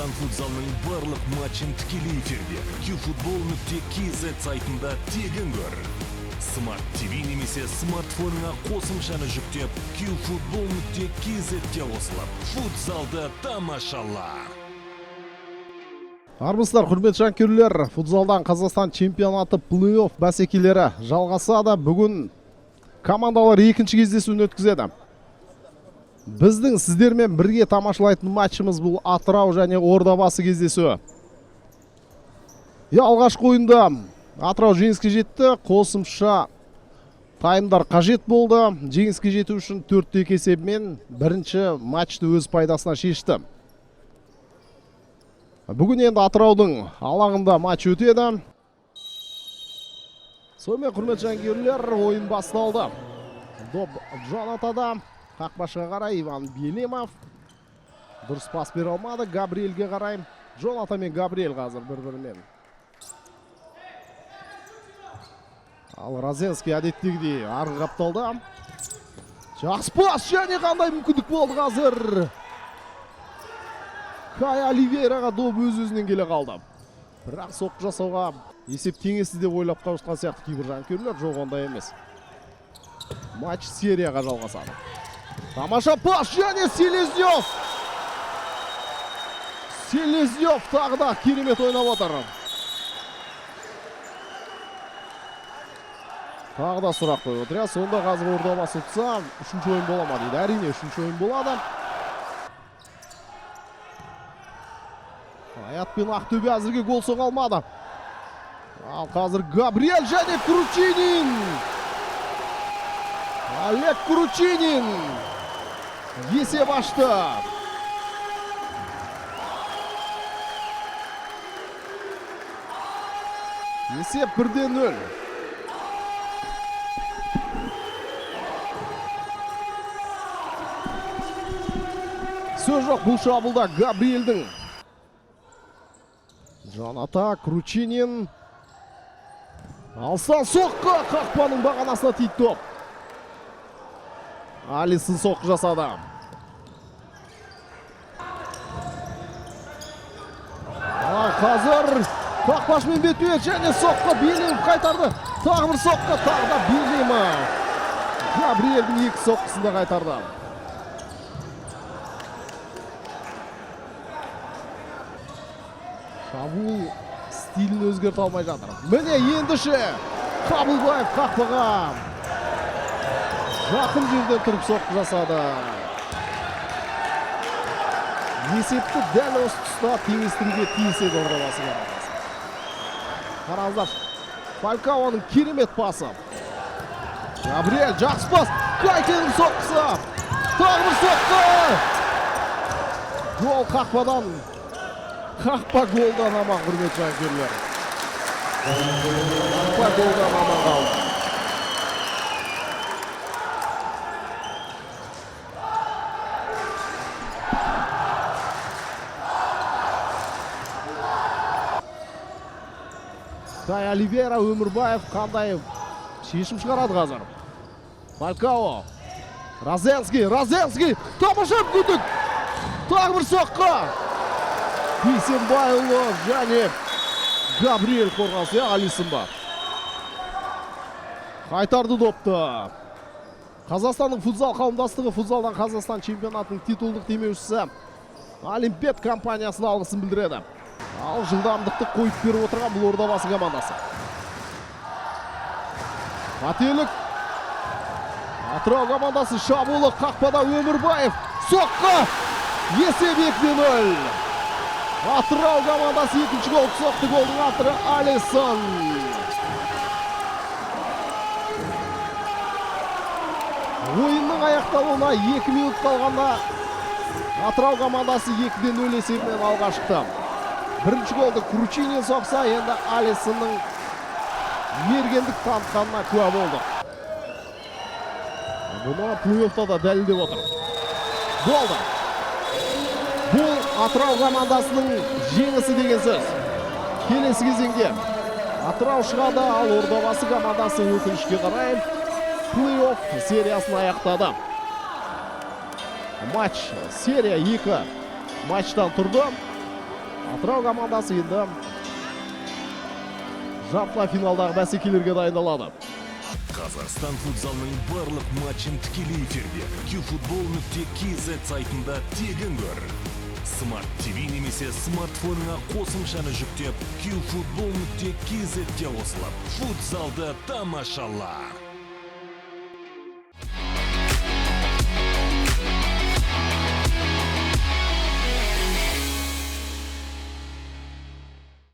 Қазақстан футзалының барлық матчын тікелей эфирде qfootball.kz сайтында тегін көр. Smart TV немесе смартфоныңа қосымшаны жүктеп, qfootball.kz-ке қосылып, футзалды тамашала. Армысыздар, құрметті жанкүйерлер, футзалдан Қазақстан чемпионаты плей-офф бәсекелері жалғасады. Бүгін командалар екінші кездесуін өткізеді. Біздің сіздермен бірге тамашалайтын матчымыз бұл Атырау және Ордабасы кездесуі. Алғашқы ойында Атырау жеңіске жетті, қосымша таймдар қажет болды. Жеңіске жету үшін 4-2 есебімен бірінші матчты өз пайдасына шешті. Бүгін енді Атыраудың алаңында матч өтеді. Сонымен, құрметті жанкүйерлер, ойын басталды. Доп Джонатада. Қақпашыға қарай Иван Белимов. Дұрыс пас бере алмады Габриэльге қарай. Джоната мен Габриэль қазір бір-бірімен. Ал Розенский әдеттегідей арғы қапталда. Жақсы пас, және қандай мүмкіндік болды қазір. Кай Оливейраға доп өз-өзінен келе қалды. Бірақ соққы жасауға есеп теңесті деп ойлап қалған сияқты кейбір жанкүйерлер. Жоқ, ондай емес. Матч серияға жалғасады. Тамаша пас және Селезнев. Селезнев тағы да керемет ойнап отыр. Тағы да сұрақ қойып отыр. Сонда қазір Ордабасы ұтса, үшінші ойын бола ма дейді. Әрине, үшінші ойын болады. Аят пен Ақтөбе әзірге гол соға алмады. Ал қазір Габриэль және Кручинин. Олег Кручинин есеп ашты. Есеп 1-0. Сөз жоқ, бұл шабуылда Габриэльдің. Джоната, Кручинин. Алыстан соққы, қақпаның бағанасына тиді доп. Алисон соққы жасады. Қазір қақпашымен бетпе-бет және соққы Белимов қайтарды. Тағы бір соққы, тағы да Белимов. Габриэльдің екі соққысын да қайтарды. Шабуыл стилін өзгерте алмай жатыр. Міне ендіше Қабылбаев қақпаға жақын жерден тұрып соққы жасады. Есепті дәл осы тұста теңестіруге тиіс еді Ордабасы командасы. Қараңыздар, Фалькаоның керемет пасы. Габриэль жақсы пас. Кайкенің соққысы. Тағы бір соққы. Гол қақпадан. Қақпа голдан аман, құрметті жанкүйерлер. Қақпа голдан аман қалды. Кай Оливейра, Өмірбаев қандай шешім шығарады қазір. Фалькао. Розенский, Розенский, тамаша мүмкіндік. Тағы бір соққы. Бейсенбайұлы және Габриэль қорғанысы, Алисон ба. Қайтарды допты. Қазақстанның футзал қауымдастығы футзалдан Қазақстан чемпионатының титулдық демеушісі Олимпиад компаниясына алғысын білдіреді. Ал жылдамдықты қойып беріп отырған бұл Ордабасы командасы. Қателік. Атырау командасы шабуылы, қақпада Өмірбаев. Соққы. Есеп 2-0. Атырау командасы екінші гол соқты. Голдың авторы Алисон. Ойынның аяқталуына 2 минут қалғанда Атырау командасы 2-0 есебімен алға шықты. Бірінші голды Кручинин соқса, енді Алисонның мергендік танытқанына куә болдық. Бұны плей-оффта да дәлелдеп отыр. Болды. Бұл Атырау командасының жеңісі деген сөз. Келесі кезеңге Атырау шығады, ал Ордабасы командасы өкінішке қарай плей-офф сериясын аяқтады. Матч серия 2 матчтан тұрды. Атырау командасы енді жартылай финалдағы бәсекелерге дайындалады. Қазақстан футзалының барлық матчын тікелей эфирде qfootball.kz сайтында тегін көр. Смарт ТВ немесе смартфоныңа қосымшаны жүктеп, qfootball.kz-те қосылып, футзалды тамашала.